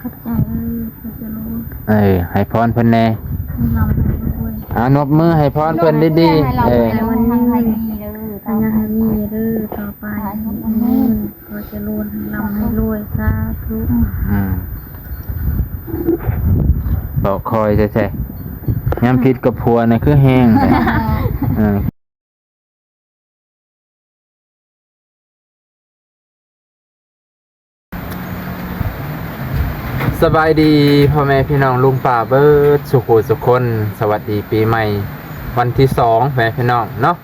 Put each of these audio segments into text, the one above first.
ຂອບໃຈເດີ ພໍ່ຈະໂລນ. ເອີ ໃຫ້ພອນເພິ່ນແດ່ ໃຫ້ລ່ຳໃຫ້ລວຍ. ອາ ນົບມືໃຫ້ພອນເພິ່ນດີໆ. ເອີ ໃຫ້ລ່ຳໃຫ້ລວຍ ໃຫ້ມີເດີ ໃຫ້ມີເດີຕໍ່ໄປ. ອາຍຸໝັ້ນຂວັນຍືນ ຂໍຈະເລີນ ໃຫ້ລ່ຳໃຫ້ລວຍ ສາທຸ. ອືມ ເວົ້າຄ່ອຍແທ້ໆ ຍາມຜິດກັບຜົວນະຄືແຮງແທ້. ເອີ ສະບາຍດີພໍ່ແມ່ພີ່ນ້ອງລຸງປ້າເບິດສູ່ຜູ້ສູ່ຄົນ. ສະຫວັດດີປີໃໝ່ວັນທີສອງ ພໍ່ແມ່ພີ່ນ້ອງເນາະ.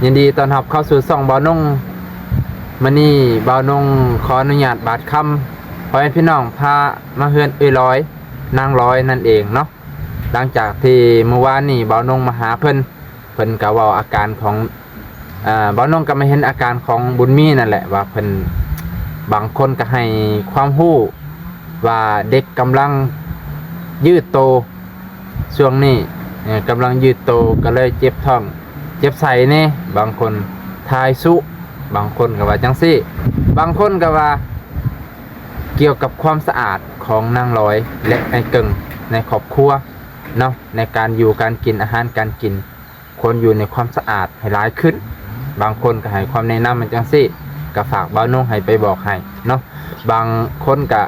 ຍິນດີຕ້ອນຮັບເຂົ້າສູ່ຊ່ອງບ່າວນົງ. ມື້ນີ້ບ່າວນົງຂໍອະນຸຍາດບາດຄຳ ພໍ່ແມ່ພີ່ນ້ອງພາມາເຮືອນເອື້ອຍລອຍ ນາງລອຍນັ້ນເອງເນາະ. ຫຼັງຈາກທີ່ມື້ວານນີ້ບ່າວນົງມາຫາເພິ່ນ ເພິ່ນກໍເວົ້າອາການຂອງ ເອີ ບ່າວນົງກໍມາເຫັນອາການຂອງບຸນມີນັ້ນແຫຼະ ວ່າເພິ່ນ ບາງຄົນກໍໃຫ້ຄວາມຮູ້ວ່າເດັກກຳລັງຍືດໂຕ ຊ່ວງນີ້ ເອີ ກຳລັງຍືດໂຕ ກໍເລີຍເຈັບທ້ອງ ເຈັບໄສ້ແດ່. ບາງຄົນຖ່າຍຊຸ ບາງຄົນກໍວ່າຈັ່ງຊີ້. ບາງຄົນກໍວ່າກ່ຽວກັບຄວາມສະອາດຂອງນາງລອຍ ແລະ ອ້າຍເກິ່ງໃນຄອບຄົວເນາະ ໃນການຢູ່ການກິນ ອາຫານການກິນ ຄວນຢູ່ໃນຄວາມສະອາດໃຫ້ຫຼາຍຂຶ້ນ. ບາງຄົນກໍໃຫ້ຄວາມແນະນຳມາຈັ່ງຊີ້ ກໍຝາກບ່າວນົງໃຫ້ໄປບອກໃຫ້ເນາະ. ບາງຄົນກະ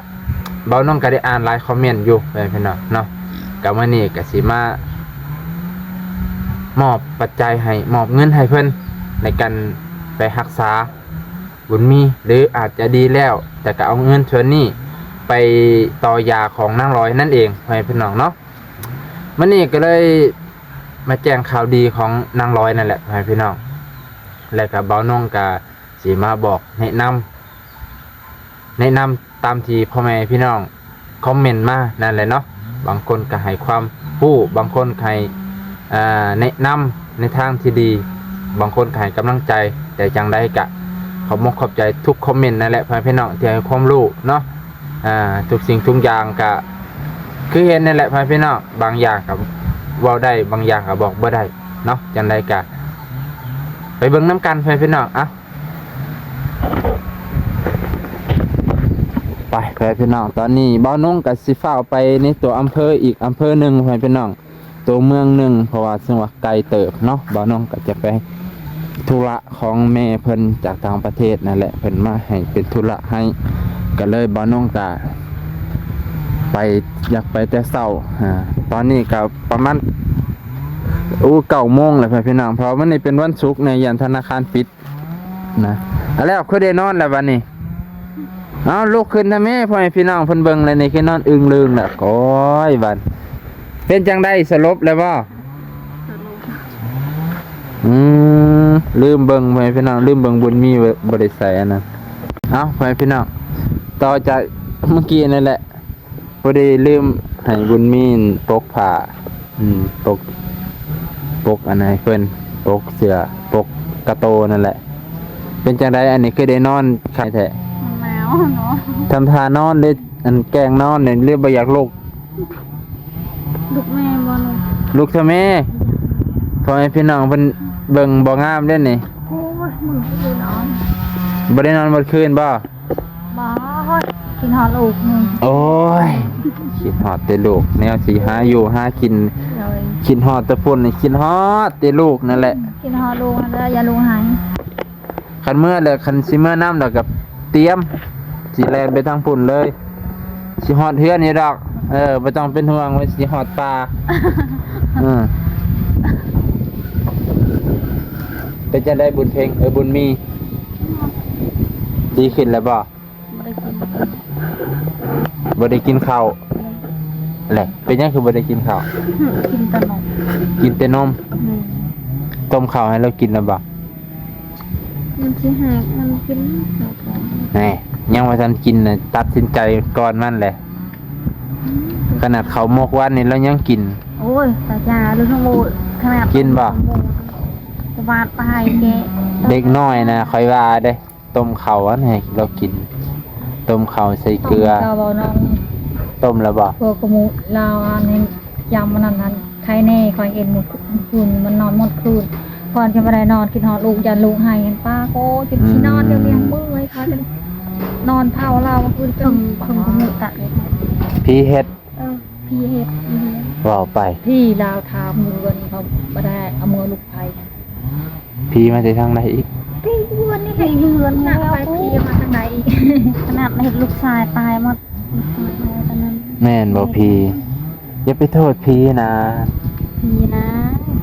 ບ່າວນົງກໍໄດ້ອ່ານຫຼາຍຄອມເມັນຢູ່ ເພື່ອນພີ່ນ້ອງເນາະ. ກໍມື້ນີ້ກໍຊິມາມອບປັດໄຈໃຫ້ ມອບເງິນໃຫ້ເພິ່ນໃນການໄປຮັກສາບຸນມີ ຫຼືອາດຈະດີແລ້ວ ແຕ່ກໍເອົາເງິນສ່ວນນີ້ໄປຕໍ່ຢາຂອງນາງລອຍນັ້ນເອງ ເພື່ອນພີ່ນ້ອງເນາະ. ມື້ນີ້ກໍເລີຍມາແຈ້ງຂ່າວດີຂອງນາງລອຍນັ້ນແຫຼະ ເພື່ອນພີ່ນ້ອງ. ແລ້ວກໍບ່າວນົງກໍ ຊິມາບອກແນະນຳ ແນະນຳຕາມທີ່ພໍ່ແມ່ພີ່ນ້ອງຄອມເມັນມານັ້ນແຫຼະເນາະ. ບາງຄົນກໍໃຫ້ຄວາມຮູ້ ບາງຄົນໃຫ້ ເອີ ແນະນຳໃນທາງທີ່ດີ ບາງຄົນກໍໃຫ້ກຳລັງໃຈ. ແຕ່ຈັ່ງໃດກໍຂອບມົກຂອບໃຈທຸກຄອມເມັນນັ້ນແຫຼະ ພໍ່ແມ່ພີ່ນ້ອງທີ່ໃຫ້ຄວາມຮູ້ເນາະ. ອາ ທຸກສິ່ງທຸກຢ່າງກໍຄືເຫັນນັ້ນແຫຼະ ພໍ່ແມ່ພີ່ນ້ອງ. ບາງຢ່າງກໍເວົ້າໄດ້ ບາງຢ່າງກໍບອກບໍ່ໄດ້ເນາະ. ຈັ່ງໃດກໍໄປເບິ່ງນຳກັນ ພໍ່ແມ່ພີ່ນ້ອງ. ເອົາ ໄປ ພໍ່ແມ່ພີ່ນ້ອງ ຕອນນີ້ບ່າວນົງກໍຊິຟ້າວໄປໃນຕົວອຳເພີອີກອຳເພີໜຶ່ງ ພໍ່ແມ່ພີ່ນ້ອງ ຕົວເມືອງໜຶ່ງ ເພາະວ່າເຊິ່ງວ່າໄກເຕີບເນາະ. ບ່າວນົງກໍຈະໄປທຸລະຂອງແມ່ເພິ່ນຈາກຕ່າງປະເທດນັ້ນແຫຼະ ເພິ່ນມາໃຫ້ເປັນທຸລະໃຫ້ ກໍເລີຍບ່າວນົງກໍໄປ ຢາກໄປແຕ່ເຊົ້າ. ອາ ຕອນນີ້ກໍປະມານ ໂອ້ ເກົ້າໂມງແລ້ວ ພໍ່ແມ່ພີ່ນ້ອງ ເພາະວ່າມື້ນີ້ເປັນວັນສຸກແດ່ ຢ້ານທະນາຄານປິດ ນະ. ເອົາແລ້ວ ຄືໄດ້ນອນແລ້ວບັດນີ້. ເອົາ ລຸກຂຶ້ນທຳແມ່ ພໍ່ແມ່ພີ່ນ້ອງເພິ່ນເບິ່ງແລ້ວນີ້ ຄືນອນອຶ່ງລຶ່ງແລ້ວ. ໂອ້ຍ ບັດ ເປັນຈັ່ງໃດ ສະຫຼົບແລ້ວບໍ່? ສະຫຼົບ. ອືມ ລືມເບິ່ງ ພໍ່ແມ່ພີ່ນ້ອງ ລືມເບິ່ງບຸນມີ ບໍ່ໄດ້ໃສ່ອັນນັ້ນ. ເອົາ ພໍ່ແມ່ພີ່ນ້ອງ ຕໍ່ຈາກເມື່ອກີ້ນັ້ນແຫຼະ ພໍດີລືມໃຫ້ບຸນມີປົກຜ້າ ອືມ ປົກ ປົກອັນນັ້ນໃຫ້ເພິ່ນ ປົກເສື້ອ ປົກກະໂຕນັ້ນແຫຼະ. ເປັນຈັ່ງໃດ ອັນນີ້ຄືໄດ້ນອນຄັກແທ້? ໜາວເນາະ. ທຳທ່ານອນ ຫຼື ອັນແກ້ງນອນນີ້ ຫຼືບໍ່ຢາກລຸກ? ລຸກແມ່ບໍ່ລຸກ? ລຸກເຖາະແມ່ ພໍ່ແມ່ພີ່ນ້ອງເພິ່ນເບິ່ງບໍ່ງາມເດ້ນີ້. ໂອ້ຍ ມື້ຄືນນອນ ບໍ່ໄດ້ນອນໝົດຄືນບໍ່? ບໍ່ ຄິດຮອດລູກນີ້. ໂອ້ຍ ຄິດຮອດແຕ່ລູກ ແນວຊິຫາຢູ່ຫາກິນ. ໂດຍ ຄິດຮອດແຕ່ພຸ້ນ ຄິດຮອດແຕ່ລູກນັ້ນແຫຼະ. ຄິດຮອດລູກຫັ້ນແຫຼະ ຢ້ານລູກຫາຍ. ຄັນເມືອແລ້ວ ຄັນຊິເມືອນຳແລ້ວກໍຕຽມ ຊິແລ່ນໄປທາງພຸ້ນເລີຍ ຊິຮອດເຮືອນຢູ່ດອກ. ເອີ ບໍ່ຕ້ອງເປັນຫ່ວງວ່າຊິຮອດປ່າ. ເອີ ເປັນຈັ່ງໃດບຸນເພັງ ເອີ ບຸນມີ ດີຂຶ້ນແລ້ວບໍ່? ບໍ່ໄດ້ກິນ ບໍ່ໄດ້ກິນເຂົ້າ. ແຫຼະ ເປັນຫຍັງຄືບໍ່ໄດ້ກິນເຂົ້າ? ກິນແຕ່ນົມ. ກິນແຕ່ນົມ. ອືມ ຕົ້ມເຂົ້າໃຫ້ລາວກິນແລ້ວບໍ່? ມັນຊິຫາກ ມັນກິນແນ່ ຍັງບໍ່ທັນກິນນະ ຕັດສິນໃຈກ່ອນມັນແຫຼະ. ອືມ ຂະໜາດເຂົ້າໝົກວານນີ້ລາວຍັງກິນ. ໂອ້ຍ ຕາຈາ ເລື່ອງຂະໜາດກິນບໍ່? ຕະຫວາດໄປແກະ ເດັກນ້ອຍນະ ຂ້ອຍວ່າເດ້. ຕົ້ມເຂົ້າອັນໃຫ້ລາວກິນ ຕົ້ມເຂົ້າໃສ່ເກືອ. ຕົ້ມແລ້ວບໍ່ນ້ອງ? ຕົ້ມແລ້ວບໍ່? ພວກກະໝູລາວອັນນີ້ ຍາມມັນນັ້ນຫັ້ນ ໄຄແນ່ ຂ້ອຍເຫັນມື້ຄືນ ມັນນອນໝົດຄືນ ກ່ອນຈະບໍ່ໄດ້ນອນ ຄິດຮອດລູກ ຢ້ານລູກໄຫ້ ເຫັນປ້າ ໂອ້ ຈົນຊິນອນ ອືມ ດຽວນີ້ເມື່ອຍ ຂ້ອຍນອນເຝົ້າລາວຄືນ ເພິ່ງ ເພິ່ງກະໝູກັດ. ຜີເຮັດ ເອີ ຜີເຮັດອີ່ຫຍັງ ເວົ້າໄປ ຜີລາວຖາມຢູ່ເຮືອນ ເຂົາບໍ່ໄດ້ເອົາເມືອລູກໄຟ ຜີມາແຕ່ທາງໃດອີກ? ຜີເຮືອນນີ້ແຫຼະ ເຮືອນນີ້ແຫຼະ ໄປຜີມາທາງໃດອີກ? ຂະໜາດເຮັດລູກຊາຍຕາຍໝົດ ລູກຊາຍຕາຍຕອນນັ້ນ ແມ່ນບໍ່ຜີ? ຢ່າໄປໂທດຜີນະ ຜີນະ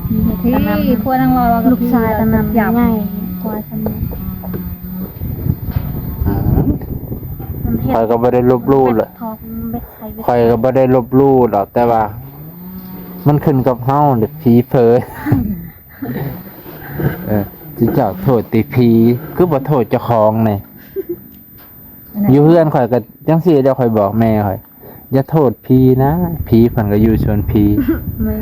ຜີເຮັດ ຜີ ຕອນນັ້ນ ຜົວນາງລອຍວ່າ ລູກຊາຍຕອນນັ້ນໃຫຍ່ກວ່າຊັ້ນ ອືມ ມັນເຮັດ ຂ້ອຍກໍບໍ່ໄດ້ລົບຫຼູ່ລະ ຂ້ອຍກໍບໍ່ໄດ້ລົບຫຼູ່ດອກ ແຕ່ວ່າມັນຂຶ້ນກັບເຮົາແຫຼະ ຜີເຜີ ເອີ ຊິເຈົ້າໂທດແຕ່ຜີ ຄືບໍ່ໂທດເຈົ້າຂອງແດ່? ຢູ່ເຮືອນຂ້ອຍກໍຈັ່ງຊີ້ແຫຼະ ຂ້ອຍບອກແມ່ຂ້ອຍ ຢ່າໂທດຜີນະ ຜີເພິ່ນກໍຢູ່ສ່ວນຜີ ແມ່ນ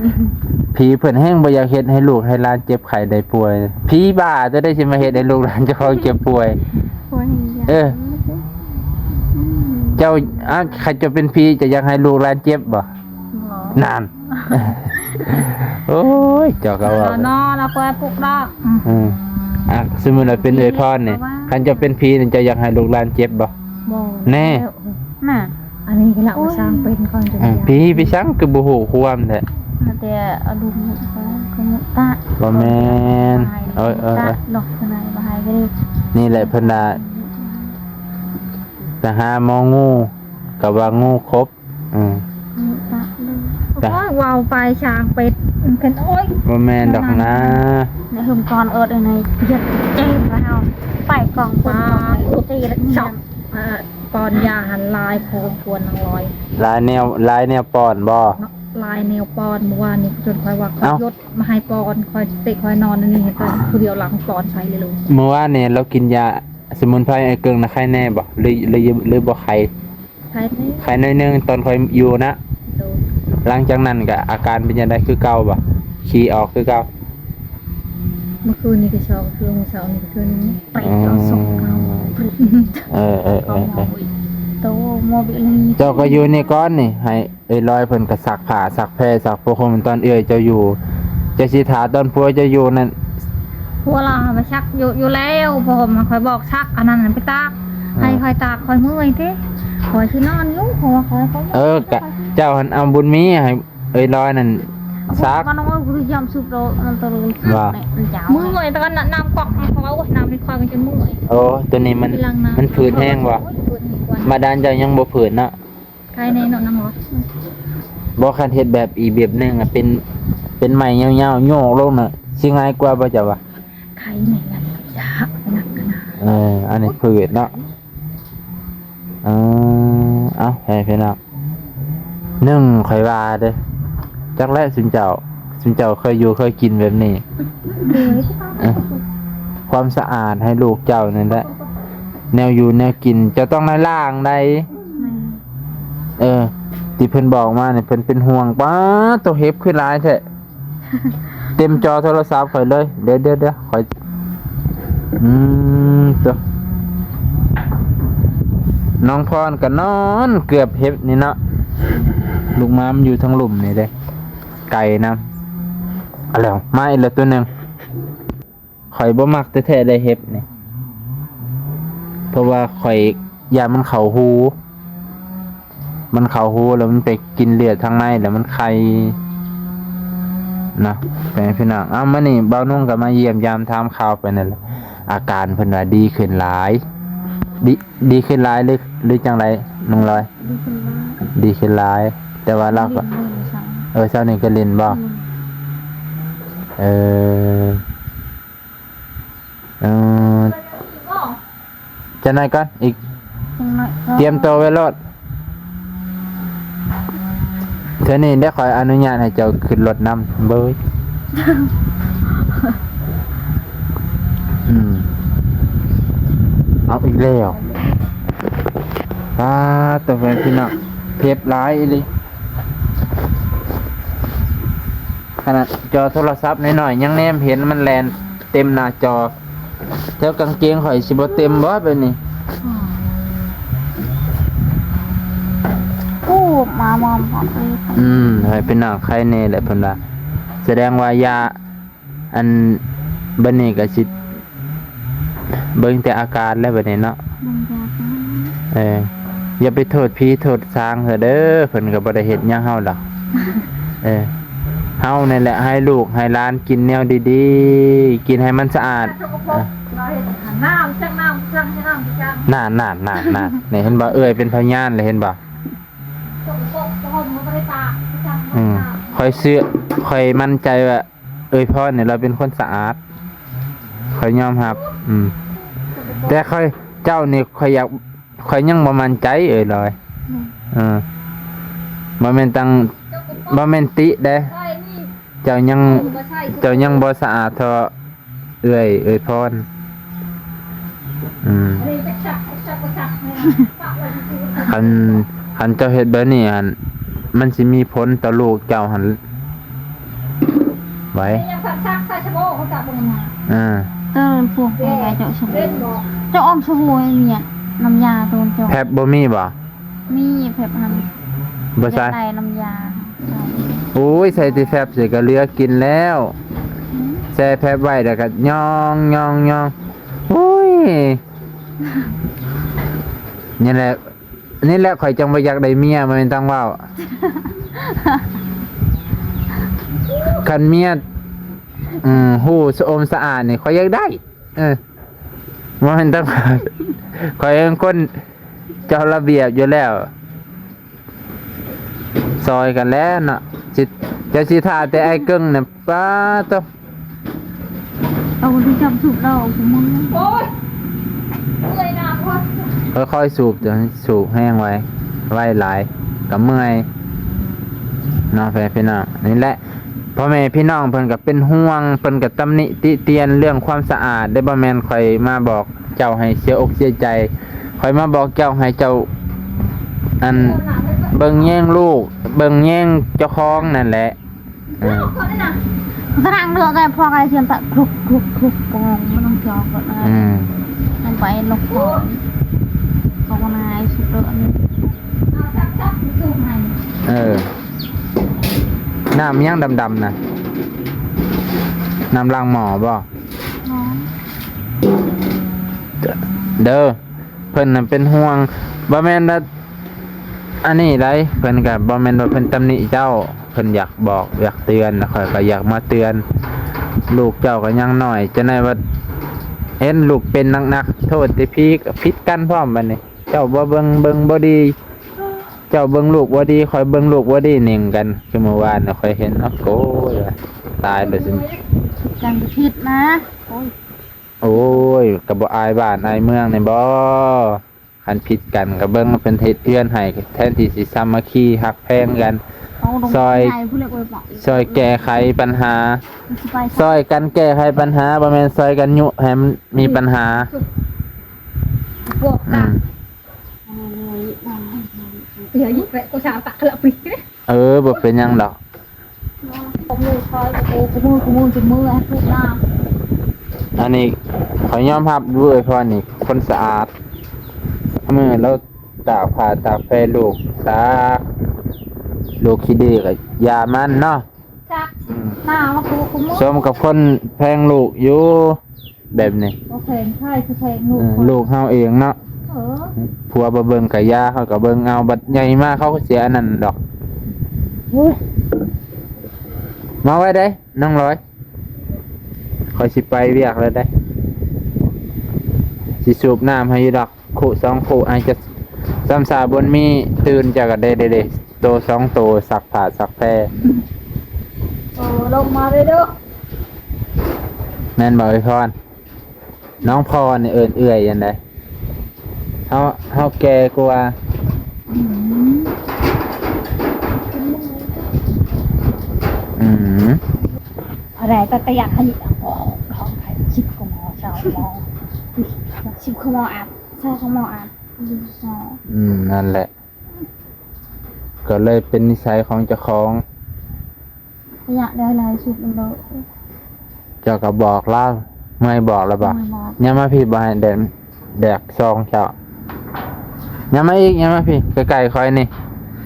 ຜີເພິ່ນແຮ່ງບໍ່ຢາກເຮັດໃຫ້ລູກໃຫ້ຫຼານເຈັບໄຂ້ໄດ້ປ່ວຍ ຜີບ້າຕົວໃດຊິມາເຮັດໃຫ້ລູກຫຼານເຈົ້າຂອງເຈັບປ່ວຍ ໂອ້ຍ ເອີ ອືມ ເຈົ້າ ອາ ຄັນເຈົ້າເປັນຜີ ເຈົ້າຢາກໃຫ້ລູກຫຼານເຈັບບໍ່? ບໍ່ ນັ້ນ ໂອ້ຍ ເຈົ້າກໍເວົ້າເນາະ ລາວບໍ່ປຸກດອກ ອືມ ອືມ ອ່ະ ສົມມຸດວ່າເປັນເອື້ອຍພອນນີ້ ຄັນເຈົ້າເປັນຜີນີ້ ເຈົ້າຢາກໃຫ້ລູກຫຼານເຈັບບໍ່? ບໍ່ ແນ່ ນະ ອັນນີ້ກໍລະວ່າຊ່າງເປັນກ່ອນ ອືມ ຜີໄປຊ່າງ ຄືບໍ່ຮູ້ຄວາມແທ້ ແຕ່ອາລົມຂະມຸຕະ ບໍ່ແມ່ນ ເອີ ເອີ ເອີ ເນາະ ຂະໜາດວ່າໃຫ້ກໍດີ ນີ້ແຫຼະເພິ່ນວ່າ ໄປຫາໝໍງູ ກໍວ່າງູຄົບ ອືມ ຕະເລີຍ ຕະ ໂອ້ຍ ເວົ້າໄປຊ່າງເປັດ ມັນເປັນ ໂອ້ຍ ບໍ່ແມ່ນດອກນາ ໃນຫຸມກອນເອິດໃນເຮັດເຈັບແລ້ວ ໄປກອງ ປາ ເປັດ ກອງ ເປັດ ເຈັບ ເອີ ປ້ອນຢາຫັ້ນຫຼາຍພໍສົມຄວນນາງລອຍ ຫຼາຍແນວ ຫຼາຍແນວປ້ອນບໍ່? ເນາະ ຫຼາຍແນວປ້ອນ ເມື່ອວານນີ້ຈົນຂ້ອຍວ່າ ເອົ້າ ຂ້ອຍຢຸດມາໃຫ້ປ້ອນ ຂ້ອຍເຕະຂ້ອຍນອນ ອັນນີ້ໃຫ້ປ້ອນຜູ້ດຽວ ຫຼັງປ້ອນໃສ່ເລີຍ ເມື່ອວານນີ້ລາວກິນຢາສະໝຸນໄພໄອ້ເກິ່ງນະ ໄຄແນ່ບໍ່? ຫຼື ຫຼື ຫຼືບໍ່ໄຄ? ໄຄແນ່ ໄຄໜ້ອຍໜຶ່ງຕອນຂ້ອຍຢູ່ນະ ໂດຍ ຫຼັງຈາກນັ້ນກະອາການເປັນຈັ່ງໃດ? ຄືເກົ່າບໍ່? ຂີ້ອອກຄືເກົ່າ? ເມື່ອຄືນນີ້ກໍສອງເທື່ອ ມື້ເຊົ້ານີ້ກໍເທື່ອໜຶ່ງ ໄປ ອໍ ເອົາສອງເອົາ ເອີ ເອີ ເອີ ເອີ ໂຕໝໍເບລີ ເຈົ້າກໍຢູ່ນີ້ກ່ອນນີ້ ໃຫ້ເອື້ອຍລອຍເພິ່ນກໍຊັກຜ້າຊັກແພຊັກຜ້າຫົ່ມຕອນເອື້ອຍເຈົ້າຢູ່ ເຈົ້າຊິຖ້າຕອນຜົວເຈົ້າຢູ່ນັ້ນ ຜົວລາວໄປຊັກຢູ່ ຢູ່ແລ້ວ ຜ້າຫົ່ມຂ້ອຍບອກຊັກ ອັນນັ້ນໄປຕາກ ອືມ ໃຫ້ຂ້ອຍຕາກ ຂ້ອຍເມື່ອຍຕິ ຂ້ອຍຊິນອນຢູ່ ເພາະວ່າຂ້ອຍ ເອີ ກະເຈົ້າຫັ້ນເອົາບຸນມີໃຫ້ເອື້ອຍລອຍນັ້ນ ຊັກ ມັນເອົາຄືຍາມສຸບໂລ ມັນຕະລຸຍ ວ່າ ເມື່ອຍຕອນນັ້ນ ນ້ຳກອກ ເພາະວ່າ ໂອ້ຍ ນ້ຳໃນຄອຍມັນຈົນເມື່ອຍ ໂອ້ ຕົວນີ້ມັນ ມັນຜືດແຮງບໍ່? ໂອ້ຍ ຜືດແຮງກວ່າ ບາດານເຈົ້າຍັງບໍ່ຜືດເນາະ ໄຄແນ່ເນາະ ນ້ອງເນາະ ບໍ່ ຄັນເຮັດແບບອີກແບບໜຶ່ງອະ ເປັນ ເປັນໄມ້ຍາວໆ ໂຍກລົງນະ ຊິງ່າຍກວ່າບໍ່ເຈົ້າວ່າ? ໄຄແນ່ ອັນນີ້ຍາກ ໜັກຂະໜາດ ເອີ ອັນນີ້ຜືດເນາະ ເອີ ເອົ້າ ໃຫ້ພີ່ນ້ອງ ໜຶ່ງ ຂ້ອຍວ່າເດ້ ຈັກແຫຼະ ຊຸມເຈົ້າ ຊຸມເຈົ້າເຄີຍຢູ່ເຄີຍກິນແບບນີ້ ເອີ ຄວາມສະອາດໃຫ້ລູກເຈົ້ານັ້ນແຫຼະ ແນວຢູ່ແນວກິນ ເຈົ້າຕ້ອງໄດ້ລ້າງໃດ໋ ແມ່ນ ເອີ ທີ່ເພິ່ນບອກມານີ້ ເພິ່ນເປັນຫ່ວງ ປາດໂຕ ເຫັບຄືຫຼາຍແທ້ ເຕັມຈໍໂທລະສັບຂ້ອຍເລີຍ ດຽວໆໆ ຂ້ອຍ ອືມ ໂຕ ນ້ອງພອນກໍນອນເກືອບເຫັບນີ້ເນາະ ລູກໝາມັນຢູ່ທາງລຸ່ມນີ້ເດ້ ໄກ່ນຳ ເອົາແລ້ວ ມາອີກແລ້ວໂຕໜຶ່ງ. ຂ້ອຍບໍ່ມັກແທ້ໆ ໄດ້ເຫັບນີ້ ເພາະວ່າຂ້ອຍຢ້ານມັນເຂົ້າຮູ ມັນເຂົ້າຮູແລ້ວມັນໄປກິນເລືອດທາງໃນ ແລ້ວມັນໄຂ່ເນາະ ພໍ່ແມ່ພີ່ນ້ອງ. ເອົາ ມື້ນີ້ບ່າວນຸ່ງກໍມາຢ້ຽມຢາມຖາມຂ່າວໄປນັ້ນແຫຼະ ອາການເພິ່ນວ່າດີຂຶ້ນຫຼາຍ ດີ ດີຂຶ້ນຫຼາຍ ຫຼື ຫຼືຈັ່ງໃດນ້ອງລອຍ? ດີຂຶ້ນຫຼາຍ ດີຂຶ້ນຫຼາຍ ແຕ່ວ່າລາວກໍ ເອີ ເຊົ້ານີ້ກໍຫຼິ້ນບໍ່? ເອີ ເອີ ຈັກໜ້ອຍກ່ອນ ອີກ ຕຽມໂຕໄວ້ໂລດ ເທື່ອນີ້ໄດ້ ຂ້ອຍອະນຸຍາດໃຫ້ເຈົ້າຂຶ້ນລົດນຳເບີຍ ອືມ ເອົາອີກແລ້ວ ປາດໂຕ ພີ່ນ້ອງ ເຫັບຫຼາຍອີ່ຫຼີ ຂະໜາດຈໍໂທລະສັບນ້ອຍໆ ຍັງແນມເຫັນ ມັນແລ່ນເຕັມໜ້າຈໍ ແຖວກາງເກງຂ້ອຍຊິບໍ່ເຕັມບໍ່ແບບນີ້? ອືມ ໂອ້ ມາມອມຂອງເອີຍ ອືມ ໃຫ້ເປັນໜ້າໄຄແນ່ແຫຼະເພິ່ນວ່າ ສະແດງວ່າຢາ ອັນ ບັດນີ້ກໍຊິເບິ່ງແຕ່ອາການແລ້ວບັດນີ້ເນາະ ເບິ່ງແຕ່ອາການ ເອີ. ຢ່າໄປໂທດຜີໂທດສາງເຂົາເດີ ເພິ່ນກໍບໍ່ໄດ້ເຮັດຫຍັງເຮົາດອກ. ເອີ ເຮົານີ້ແຫຼະໃຫ້ລູກໃຫ້ຫຼານກິນແນວດີໆ ກິນໃຫ້ມັນສະອາດ. ສະກະປົກ ເອີ ເຮົາເຮັດ ນ້ຳຈັກ ນ້ຳຈັກ ນ້ຳຈັກ ນັ້ນໆໆໆ ນີ້ເຫັນບໍ່? ເອື້ອຍເປັນພະຍານແລ້ວ ເຫັນບໍ່? ອືມ ຂ້ອຍເຊື່ອ ຂ້ອຍໝັ້ນໃຈວ່າເອື້ອຍພອນນີ້ລາວເປັນຄົນສະອາດ ຂ້ອຍຍອມຮັບ. ອືມ ແຕ່ຂ້ອຍ ເຈົ້ານີ້ຂ້ອຍຢາກ ຂ້ອຍຍັງບໍ່ໝັ້ນໃຈເອື້ອຍລອຍ. ອືມ ເອີ ບໍ່ແມ່ນຕັ້ງ ບໍ່ແມ່ນຕິເດ້ ເຈົ້າຍັງ ເຈົ້າຍັງບໍ່ສະອາດເທົ່າ ເອື້ອຍ ເອື້ອຍພອນ. ອືມ ຄັນ ຄັນເຈົ້າເຮັດແບບນີ້ຫັ້ນ ມັນຊິມີຜົນຕໍ່ລູກເຈົ້າຫັ້ນໄວ. ເອີ ເຈົ້າອອມສະບູເນຍ ນ້ຳຢາໂຕເຈົ້າ ແພັບບໍ່ມີບໍ່? ມີແພັບຫັ້ນ ບໍ່ໃສ່ ຢາກໄດ້ນ້ຳຢາ. ໂອ້ຍ ໃສ່ແຕ່ແຟັບໃສ່ກໍເຫຼືອກິນແລ້ວ. ອືມ ແຊ່ແຟັບໄວ້ແລ້ວກໍຍ່ອງໆໆ. ໂອ້ຍ ນີ້ແຫຼະ ນີ້ແຫຼະ ຂ້ອຍຈັ່ງບໍ່ຢາກໄດ້ເມຍ ບໍ່ແມ່ນຕ້ອງເວົ້າ. ຄັນເມຍ ອືມ ຮູ້ສະອົມສະອາດນີ້ ຂ້ອຍຢາກໄດ້. ເອີ ບໍ່ແມ່ນຕ້ອງ ຂ້ອຍເປັນຄົນເຈົ້າລະບຽບຢູ່ແລ້ວ ຊ່ອຍກັນແຫຼະເນາະ. ຊິ ເຈົ້າຊິຖ້າແຕ່ອ້າຍເກິ່ງນະ ປາໂຕ ເອົາທີ່ຈຳສຸບເຫຼົ້າ ໂອ້ຍ ເມື່ອຍໜ້າໂພດ. ຄ່ອຍໆສູບ ຢ່າໃຫ້ສູບແຮງໄວ ໄວຫຼາຍກໍເມື່ອຍເນາະ ແຟນພີ່ນ້ອງ. ນີ້ແຫຼະ ພໍ່ແມ່ພີ່ນ້ອງເພິ່ນກໍເປັນຫ່ວງ ເພິ່ນກໍຕຳໜິຕິຕຽນເລື່ອງຄວາມສະອາດເດ້. ບໍ່ແມ່ນຂ້ອຍມາບອກເຈົ້າໃຫ້ເສຍອົກເສຍໃຈ ຂ້ອຍມາບອກເຈົ້າໃຫ້ເຈົ້າ ອັນ ເບິ່ງແຍງລູກ ເບິ່ງແຍງເຈົ້າຂອງນັ້ນແຫຼະ. ເອີ ສະນັງເລືອກໄດ້ພວກໄອ້ສຽງຕະ ຄລຸກ ຄລຸກ ຄລຸກ ປອງ ມັນຕ້ອງຈອກກ່ອນນະ. ອືມ ມັນໄປລົກກ່ອນ ເຂົາກໍນາຍສຸດເລີຍ. ເອີ ນ້ຳຫຍັງດຳໆນະ? ນ້ຳລ້າງໝໍ້ບໍ່? ເດີ ເພິ່ນນະເປັນຫ່ວງ ບໍ່ແມ່ນວ່າອັນນີ້ໃດ໋ ເພິ່ນກໍບໍ່ແມ່ນວ່າເພິ່ນຕຳໜິເຈົ້າ ເພິ່ນຢາກບອກຢາກເຕືອນ ແລ້ວຂ້ອຍກໍຢາກມາເຕືອນ. ລູກເຈົ້າກໍຍັງນ້ອຍ ຈັ່ງໃດວ່າເຫັນລູກເປັນໜັກໆ ໂທດແຕ່ຜີກໍຜິດກັນພ້ອມ. ບັດນີ້ເຈົ້າບໍ່ເບິ່ງ ເບິ່ງບໍ່ດີ ເຈົ້າເບິ່ງລູກບໍ່ດີ ຂ້ອຍເບິ່ງລູກບໍ່ດີ ໜິງກັນ. ຄືມື້ວານນະ ຂ້ອຍເຫັນ ໂອ້ໂຫ ຕາຍແລ້ວຊິ ກັນຜິດນະ. ໂອ້ຍ ໂອ້ຍ ກໍບໍ່ອາຍບ້ານອາຍເມືອງແດ່ບໍ? ຄັນຜິດກັນກໍເບິ່ງເພິ່ນເຮັດເຮືອນໃຫ້ ແທນທີ່ຊິສາມັກຄີຮັກແພງກັນ ເອົາລົງ ຊ່ອຍ ໃຫຍ່ພຸ້ນແຫຼະ ໂອ້ຍ ຊ່ອຍແກ້ໄຂບັນຫາ ມັນຊິໄປ ຊ່ອຍກັນແກ້ໄຂບັນຫາ ບໍ່ແມ່ນຊ່ອຍກັນຍຸໃຫ້ມັນມີບັນຫາ. ອືມ ເອີ ບໍ່ເປັນຫຍັງດອກ. ອັນນີ້ຂ້ອຍຍອມຮັບຢູ່ ເອື້ອຍພອນນີ້ຄົນສະອາດ. ມື້ລາວຕາກຜ້າຕາກແພລູກ ຕາກ ລູກຂີ້ດື້ກໍຢ່າມັນເນາະ. ຈັກ ອືມ ໜາວມາກູກູມື້ ສົມກັບຄົນແພງລູກຢູ່ແບບນີ້. ບໍ່ແພງໃຜ ຄືແພງລູກ ເອີ ຂ້ອຍ ລູກເຮົາເອງເນາະ. ເອີ ຜົວບໍ່ເບິ່ງກະຢ່າ ເຮົາກໍເບິ່ງເອົາ ບັດໃຫຍ່ມາເຂົາກໍເສຍອັນນັ້ນດອກ. ໂອ້ຍ ມາໄວ້ເດ້ນ້ອງລອຍ ຂ້ອຍຊິໄປວຽກແລ້ວເດ້ ຊິສູບນ້ຳໃຫ້ຢູ່ດອກ. ຄຸສອງຄຸ ອາດຈະຊ້ຳຊາບຸນມີຕື່ນ ເຈົ້າກໍໄດ້ເດ້ ໂຕສອງໂຕ ຊັກຜ້າຊັກແພ. ໂອ້ ລົງມາເດີ້ ແມ່ນບໍ່ເອື້ອຍພອນ? ນ້ອງພອນນີ້ເອີ້ນເອື້ອຍຈັ່ງໃດ? ເຮົາ ເຮົາແກ່ກວ່າ. ອືມ ອືມ ເທົ່າໃດກໍ ກໍຢາກໃຫ້ ໂອ້ ຂອງໃຜ ສິບກວ່າໝໍ້ ຊາວໝໍ້ ສິບກວ່າໝໍ້ອັບ ຊາວກວ່າໝໍ້ອັບ. ອືມ ນັ້ນແຫຼະ ກໍເລີຍເປັນນິໄສຂອງເຈົ້າຂອງ. ປະຢັດໄດ້ຫຼາຍສຸດແລ້ວ. ເຈົ້າກໍບອກລາວ ເມື່ອຍບອກລາວບໍ່? ເມື່ອຍບອກ. ຍ່າງມາພີ້ ບໍ່ໃຫ້ແດກ ແດກຊອງເຈົ້າ. ຍ່າງມາອີກ ຍ່າງມາພີ້ ໃກ້ໆຂ້ອຍນີ້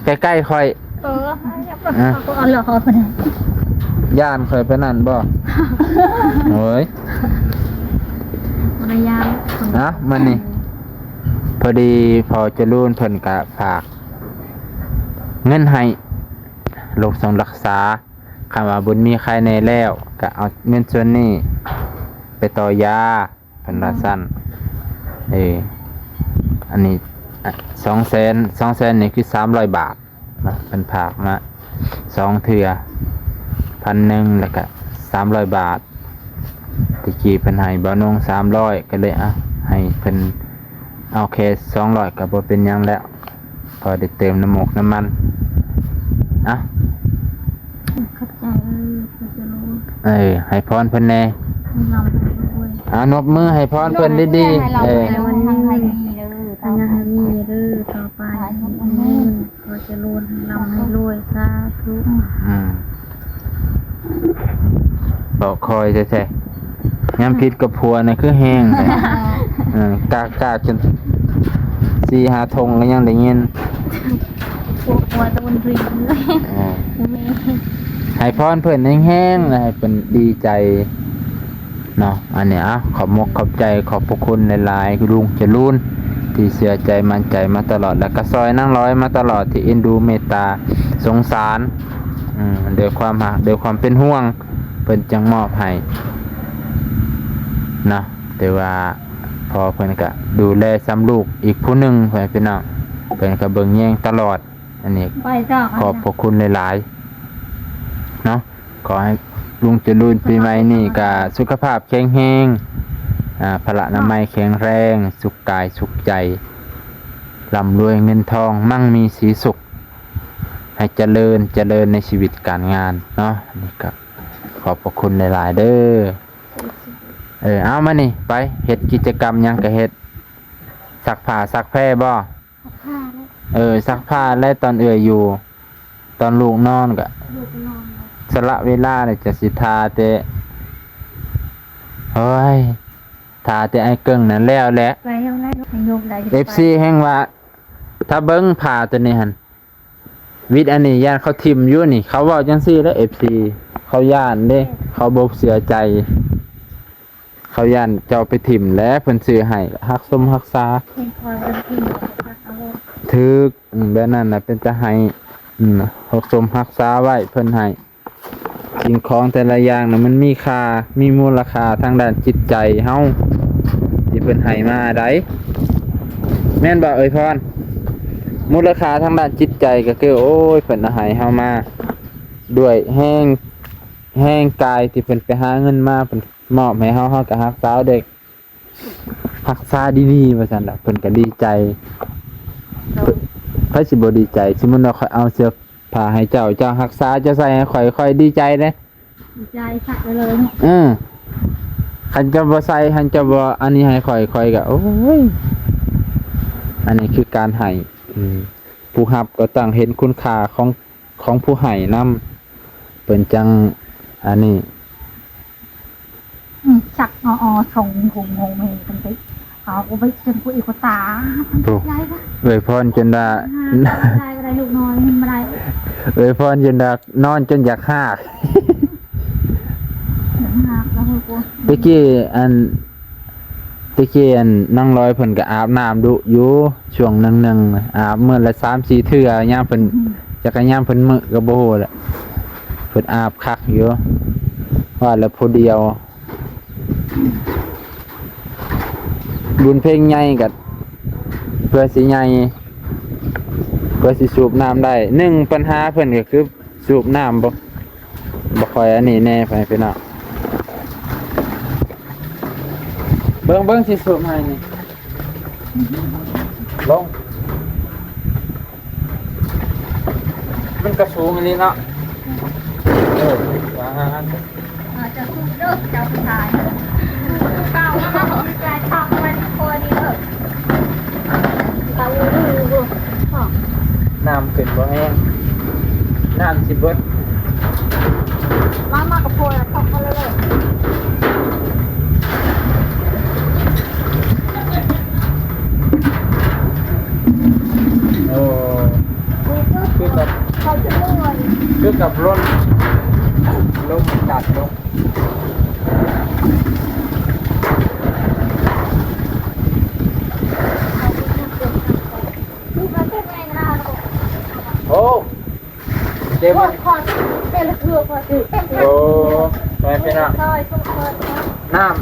ໃກ້ໆຂ້ອຍ. ເອີ ເອົາເລີຍ ເອົາເລີຍ ຢ້ານຂ້ອຍປານນັ້ນບໍ່? ໂອ້ຍ ບໍ່ໄດ້ຢ້ານ. ເອົາມານີ້ ພໍດີພໍ່ຈະລູນເພິ່ນກະຝາກເງິນໃຫ້ລົງສົ່ງຮັກສາ, ຄັນວ່າບຸນມີໄຄແນ່ແລ້ວ ກະເອົາເງິນສ່ວນນີ້ໄປຕໍ່ຢາ ເພິ່ນວ່າຊັ້ນ. ເອີ ອັນນີ້ ອະ ສອງແສນ ສອງແສນນີ້ຄືສາມຮ້ອຍບາດເນາະ, ເພິ່ນຝາກມາສອງເທື່ອ ພັນໜຶ່ງ ແລ້ວກະສາມຮ້ອຍບາດ. ແຕ່ກີ້ເພິ່ນໃຫ້ບ່າວນົງສາມຮ້ອຍ ກໍເລີຍ ອະ ໃຫ້ເພິ່ນເອົາແຄ່ສອງຮ້ອຍ ກໍບໍ່ເປັນຫຍັງແລ້ວ. ພໍໄດ້ເຕີມນ້ຳໝົກນ້ຳມັນ. ເອົ້າ ຂອບໃຈເອີຍ ເອີ ໃຫ້ພອນເພິ່ນແດ່ ໃຫ້ລ່ຳໃຫ້ລວຍ. ເອົາ ນົບມືໃຫ້ພອນເພິ່ນດີໆ ໃຫ້ລ່ຳ ເອີ ໃຫ້ລວຍ ໃຫ້ມີເດີ ໃຫ້ມີເດີຕໍ່ໄປ ໃຫ້ມີເງິນ ຂໍຈະເລີນ ໃຫ້ລ່ຳໃຫ້ລວຍ ສາທຸ. ອືມ ເວົ້າຄ່ອຍແທ້ໆ ຍາມຜິດກັບຜົວນະຄືແຮງແທ້. ເອີ ກາກໆ ຈົນສີ່ຫ້າຖົງກໍຍັງໄດ້ຍິນ. ຜົວ ຜົວຕະໂກນກຣີດເລີຍ. ເອີ ໃຫ້ພອນເພິ່ນແຮງໆ ແລ້ວໃຫ້ເພິ່ນດີໃຈເນາະ. ອັນນີ້ ເອົາ ຂອບມົກຂອບໃຈ ຂອບພະຄຸນຫຼາຍໆ ລຸງຈະລູນ ທີ່ເຊື່ອໃຈໝັ້ນໃຈມາຕະຫຼອດ ແລ້ວກໍຊ່ອຍນາງລອຍມາຕະຫຼອດ ທີ່ເອັນດູເມດຕາສົງສານ ອືມ ດ້ວຍຄວາມຮັກ ດ້ວຍຄວາມເປັນຫ່ວງ ເພິ່ນຈຶ່ງມອບໃຫ້ເນາະ. ແຕ່ວ່າພໍ່ເພິ່ນກະດູແລຊ້ຳລູກອີກຜູ້ໜຶ່ງ ພໍ່ແມ່ພີ່ນ້ອງ ເພິ່ນກະເບິ່ງແຍງຕະຫຼອດ. ອັນນີ້ ໄປຕໍ່ ຂອບພະຄຸນຫຼາຍໆເນາະ. ຂໍໃຫ້ລຸງຈະລູນປີໃໝ່ນີ້ກະສຸຂະພາບແຂງແຮງ ອາ ພະລະນາໄມແຂງແຮງ ສຸກກາຍສຸກໃຈ ລ່ຳລວຍເງິນທອງ ມັ່ງມີສີສຸກ ໃຫ້ຈະເລີນ ຈະເລີນໃນຊີວິດການງານເນາະ. ນີ້ກໍຂອບພະຄຸນຫຼາຍໆເດີ. ເອີ ເອົາ ມານີ້ ໄປເຮັດກິດຈະກຳຫຍັງກໍເຮັດ ຊັກຜ້າຊັກແພບໍ່? ເອີ ຊັກຜ້າແລະ ຕອນເອື້ອຍຢູ່ ຕອນລູກນອນກະ ລູກນອນ ສະຫຼະເວລາແລ້ວຈະຊິຖ້າແຕ່ ໂອ້ຍ ຖ້າແຕ່ອ້າຍເກິ່ງນັ້ນແລ້ວແຫຼະ. ໄປເຮັດໄດ້ ໃຫ້ຍົກໄດ້ ເອັຟຊີແຮ່ງວ່າ ຖ້າເບິ່ງຜ້າໂຕນີ້ຫັ້ນ ວິດອັນນີ້ຢ້ານເຂົາຖິ້ມຢູ່ນີ້ ເຂົາເວົ້າຈັ່ງຊີ້ແຫຼະ ເອັຟຊີ ເຂົາຢ້ານເດ້ ເຂົາບໍ່ເຊື່ອໃຈ. ເຂົາຢ້ານເຈົ້າໄປຖິ້ມແຫຼະ ເພິ່ນຊື້ໃຫ້ ຮັກສົມຮັກສາ ຖືກ ອືມ ແບບນັ້ນນະ ເປັນຕາໃຫ້ ອືມ ຮັກສົມຮັກສາໄວ້ ເພິ່ນໃຫ້. ສິ່ງຂອງແຕ່ລະຢ່າງນະ ມັນມີຄ່າ ມີມູນລະຄ່າທາງດ້ານຈິດໃຈເຮົາ ທີ່ເພິ່ນໃຫ້ມາໃດ໋ ແມ່ນບໍ່ເອີຍພອນ? ມູນລະຄ່າທາງດ້ານຈິດໃຈກໍຄື ໂອ້ຍ ເພິ່ນໃຫ້ເຮົາມາດ້ວຍແຮງ ແຮງກາຍທີ່ເພິ່ນໄປຫາເງິນມາ ເພິ່ນ ມອບໃຫ້ເຮົາ ເຮົາກໍຮັກສາເດັກ ຮັກສາດີໆ ວ່າຊັ້ນລະ ເພິ່ນກໍດີໃຈ. ໂດຍ ໃຜຊິບໍ່ດີໃຈ? ສົມມຸດວ່າຂ້ອຍເອົາເສື້ອຜ້າໃຫ້ເຈົ້າ ເຈົ້າຮັກສາ ເຈົ້າໃສ່ໃຫ້ຂ້ອຍ ຂ້ອຍດີໃຈເດ້ ດີໃຈຄັກເລີຍເນາະ. ເອີ ຄັນເຈົ້າບໍ່ໃສ່ ຄັນເຈົ້າບໍ່ອັນນີ້ໃຫ້ຂ້ອຍ ຂ້ອຍກໍ ໂອ້ຍ ອັນນີ້ຄືການໃຫ້ ອືມ ຜູ້ຮັບກໍຕ້ອງເຫັນຄຸນຄ່າຂອງ ຂອງຜູ້ໃຫ້ນຳ ເພິ່ນຈັ່ງອັນນີ້ ອືມ ຈັກເນາະ ອໍ ຊົງຫົງຫົງເຮກັນໄປ ເອົາໄປເປັນຜູ້ອີກຄົນຕາ ໂອ້ ເອື້ອຍພອນຈົນວ່າ ໄດ້ ໄດ້ລູກນອນບໍ່ໄດ້ ເອື້ອຍພອນຈົນວ່ານອນຈົນຢາກຮາກ ຢາກຮາກແລ້ວໂຫ. ແຕ່ກີ້ອັນ ແຕ່ກີ້ອັນນາງລອຍເພິ່ນກໍອາບນ້ຳດຸຢູ່ ຊ່ວງໜຶ່ງໆ ອາບມື້ລະສາມສີ່ເທື່ອ ຍາມເພິ່ນ ອືມ ຈັກກະຍາມເພິ່ນເມື່ອຍກໍບໍ່ຮູ້ແຫຼະ ເພິ່ນອາບຄັກຢູ່ ວ່າແລ້ວຜູ້ດຽວ ບຸນເພັງໃຫຍ່ກໍເພື່ອຊິໃຫຍ່ ເພື່ອຊິສູບນ້ຳໄດ້ ໜຶ່ງ ປັນຫາເພິ່ນກໍຄື ສູບນ້ຳບໍ່ ບໍ່ຄ່ອຍອັນນີ້ແນ່ ພໍ່ແມ່ພີ່ນ້ອງ ເບິ່ງ ເບິ່ງຊິສູບໃຫ້ນີ້ ລົງ ມັນກະສູງອີ່ຫຼີເນາະ ເອີ ວ່າ ເອີ ເຈົ້າສູ້ເດີ ເຈົ້າຜູ້ຊາຍ ເກົ່າ ເຈົ້າທຳໄວ້ທຸກຄົນນີ້ເດີ ເອົາຢູ່ ນ້ຳຂຶ້ນບໍ່ແຮງ ນ້ຳຊິເບິດ ມາ ມາກັບໂພຍ ເຂົ້າ ເຂົ້າເລີຍ ໂອ້ ຄືກັບ ຄືກັບລົດ ລົດຈັກລົງ. ໂອ້ ເດ້ ໂອ້ ມັນ ຂໍເປັນເທື່ອ ຂໍຖືເປັນ ໂອ້ ແມ່ນພີ່ນ້ອງ ຊອຍທຸກຄົນ ນ້ຳ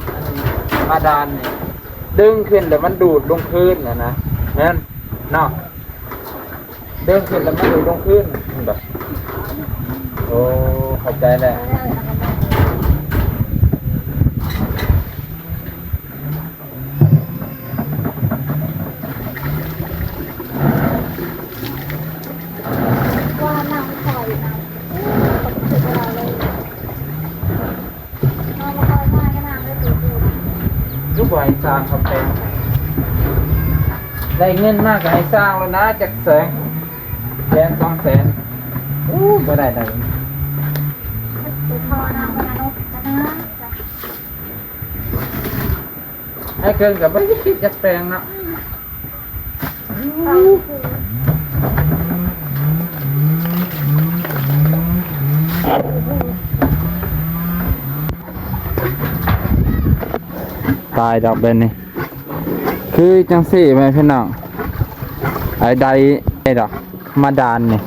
ບາດານນີ້ ດຶງຂຶ້ນແລ້ວມັນດູດລົງຄືນນະ ແມ່ນເນາະ? ເດີນຂຶ້ນແລ້ວມັນລົງຄືນ ເຫັນບໍ່? ໂອ້ ເຂົ້າໃຈແລ້ວ. ຄືບໍ່ໃຫ້ຊ່າງເຂົາແປງໃຫ້? ໄດ້ເງິນມາກໍໃຫ້ຊ່າງແລ້ວນະ ຈັກແສນ ແສນສອງແສນ. ໂອ້ ບໍ່ໄດ້ດອກ. ອ້າຍເກີນກໍບໍ່ໄດ້ຄິດຈະແປງເນາະ. ຕາຍດອກແບບນີ້ ຄືຈັ່ງຊີ້ແມ່ພີ່ນ້ອງ ໄອ້ໄດ ໄອ້ດອກ ມາດານນີ້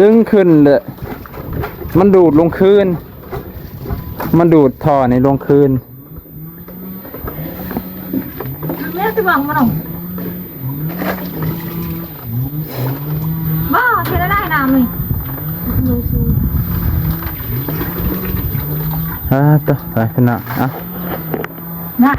ດຶງຂຶ້ນເລີຍ ມັນດູດລົງຄືນ ມັນດູດທໍ່ນີ້ລົງຄືນ. ແລ້ວຊິຫວັງບໍ່ນ້ອງ? ບໍ່ ເຮັດໄດ້ນ້ຳນີ້. ອ່າ ຕໍ່ ໄປພີ່ນ້ອງ ເອົາ ໄດ້.